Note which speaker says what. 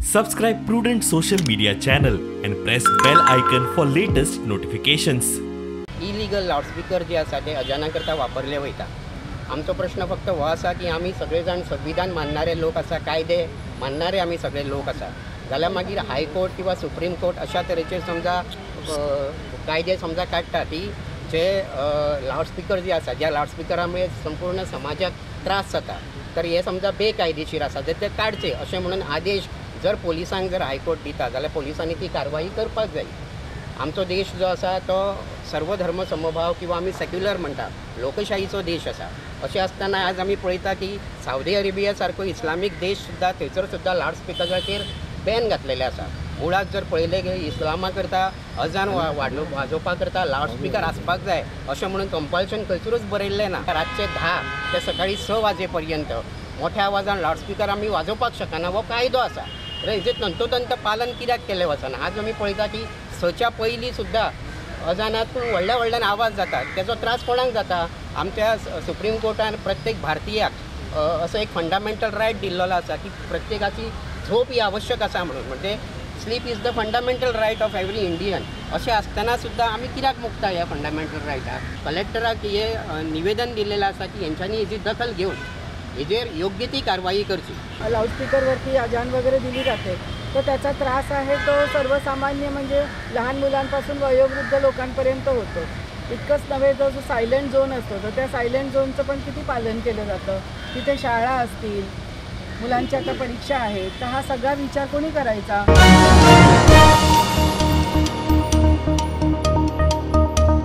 Speaker 1: Subscribe Prudent Social Media channel and press bell icon for latest notifications.
Speaker 2: Illegal loudspeaker जे आसा ते अजाना करता वापरले वयता. आमचो प्रश्न फक्त हो आसा की आमी सगळे जाण संविधान मानणारे लोक आसा, कायदे मानणारे आमी सगळे लोक आसा, जाल्यार मागीर हायकोर्ट किंवा सुप्रीम कोर्ट अशा तरेचे समजा कायदे समजा काडटा की जे लावडस्पिकर जे आसा, ज्या लावडस्पिकरा मुळे संपूर्ण समाजाक त्रास जाता, तर हे समजा बेकायदेशीर आसा तर ते काडचे अशें म्हणून आदेश जर पोलिसांक जर हायकोर्ट दिता जाल्यार पोलिसांनी ती कारवाई करपाक जाय. आमचो देश जो आसा तो सर्वधर्म समभाव किंवा आमी सेक्युलर म्हणटा, लोकशाहीचो देश आसा. अशें आसतना आज आमी पळयता की सावदी अरेबिया सारको इस्लामीक देश सुद्दां थंयसर सुद्दां लावडस्पिकराचेर बॅन घातलेलें आसा. मुळांत जर पळयलें की इस्लामा करता अजान वाजोवपा करता लावडस्पिकर आसपाक जाय अशें म्हणून कंपल्शन खंयसरूच बरयल्लें ना. रातचे 10 ते सकाळी 6 वाजे पर्यंत मोठ्या आवाजान लावडस्पिकर आमी वाजोवपाक शकना हो कायदो आसा. हेजें तंतोतंत पालन कित्याक केलें वचना? आज आमी पळयता की 6च्या पयलीं सुद्दां अजानातून व्हडल्या व्हडल्यान आवाज जाता, तेजो त्रास कोणाक जाता? आमच्या सुप्रीम कोर्टान प्रत्येक भारतीयाक असो एक फंडामेंटल रायट दिल्लो आसा की प्रत्येकाची झोप ही आवश्यक आसा म्हणून, म्हणजे sleep is the fundamental right of every Indian. अशें आसतना सुद्दां आमी कित्याक मुकता ह्या फंडामेंटल रायटाक? कलेक्टराक हे निवेदन दिलेलें आसा की हेंच्यांनी हेजी दखल घेवन हेजेर योग्य ती कारवाई करची.
Speaker 3: लाऊडस्पीकरवरती अजान वगैरे दिली जाते तर त्याचा त्रास आहे तो सर्वसामान्य म्हणजे लहान मुलांपासून वयोवृद्ध लोकांपर्यंत होतो. इतकंच नव्हे तर जो सायलेंट झोन असतो तर त्या सायलेंट झोनचं पण किती पालन केलं जातं. तिथे शाळा असतील, मुलांच्या आता परीक्षा आहेत, तर हा सगळा विचार कोणी करायचा?